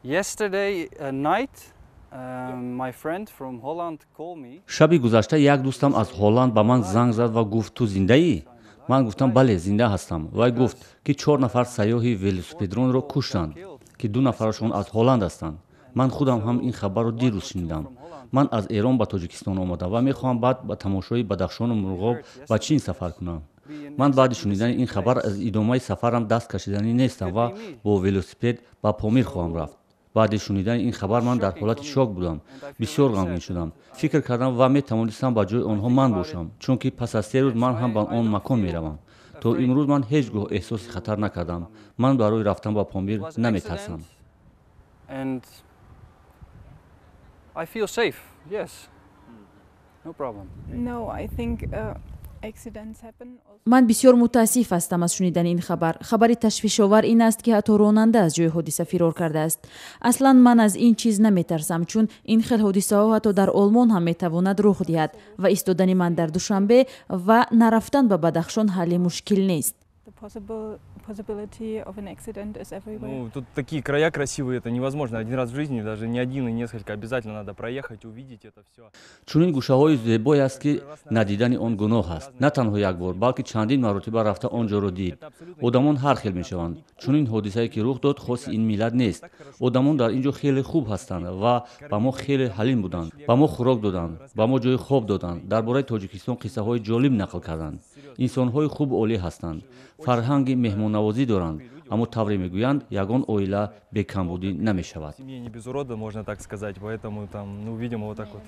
Yesterday night, my friend from Holland called me. Шаби гузашта як дӯстам аз Ҳолланд ба ман занг зад ва гуфт: «Ту зиндаӣ?» Ман гуфтам: «Бале, зинда ҳастам». Вай гуфт, ки чор нафар сайёҳи велосипедронро куштанд, ки ду нафарашон аз Ҳолланд ҳастанд. Ман худам ҳам ин хабарро дирӯз шунидам. Ман аз Эрон ба Тоҷикистон омадам ва мехоҳам баъд ба тамошои Бадахшону Мурғоб ба Чин сафар кунам. Ман баъди шунидани ин хабар аз идомаи сафарам даст кашиданӣ нестам ва бо велосипед ба Помир хоҳам рафт. Баъди шунидани ин хабар ман дар ҳолати шок будам, бисёр ғамгин шудам. Фикр кардам ва метавонистам ба ҷои онҳо ман бошам, чунки пас аз 3 рӯз ман ҳам ба он макон меравам. То имрӯз ман ҳеҷ гоҳ эҳсоси хатар накардам. Ман барои рафтан ба Помир наметарсам. And I feel safe, yes. No problem. No, I think accidents happen. Ман бисёр мутаассиф ҳастам аз шунидани ин хабар. Хабари ташвишовар ин аст, ки ҳатто ронанда аз ҷои ҳодиса фирор кардааст. Аслан ман аз ин чиз наметарсам, чун ин хел ҳодисаҳо ҳатто дар Олмон ҳам метавонад рух диҳад ва истодани ман дар Душанбе ва нарафтан ба Бадахшон ҳалли мушкил нест. The possibility of an accident is everywhere. Ну, тут такие края красивые, это невозможно. Один раз в жизни, даже не один и несколько, обязательно надо проехать, увидеть это все. Чунин гӯшаҳои зебое аст, ки надидани он гуноҳ аст. На танҳо як бор, балки чандин маротиба рафта он ҷоро дид. Одамон ҳар хел мешаванд. Чунин ҳодисае, ки рух дод, хоси ин миллат нест. Одамон дар ин ҷо хеле хуб ҳастанд ва ба мо хеле ҳалим буданд, ба мо хӯрок доданд, ба мо ҷои хоб доданд, дар бораи Тоҷикистон қиссаҳои ҷолиб нақл карданд. Инсонҳои хубу олӣ ҳастанд, фарҳанги меҳмоннавозӣ доранд. Аммо тавре мегӯянд, ягон оила бекамбудӣ намешавад. Семье не без урода, можно так сказать, поэтому там, ну, видимо, вот так вот.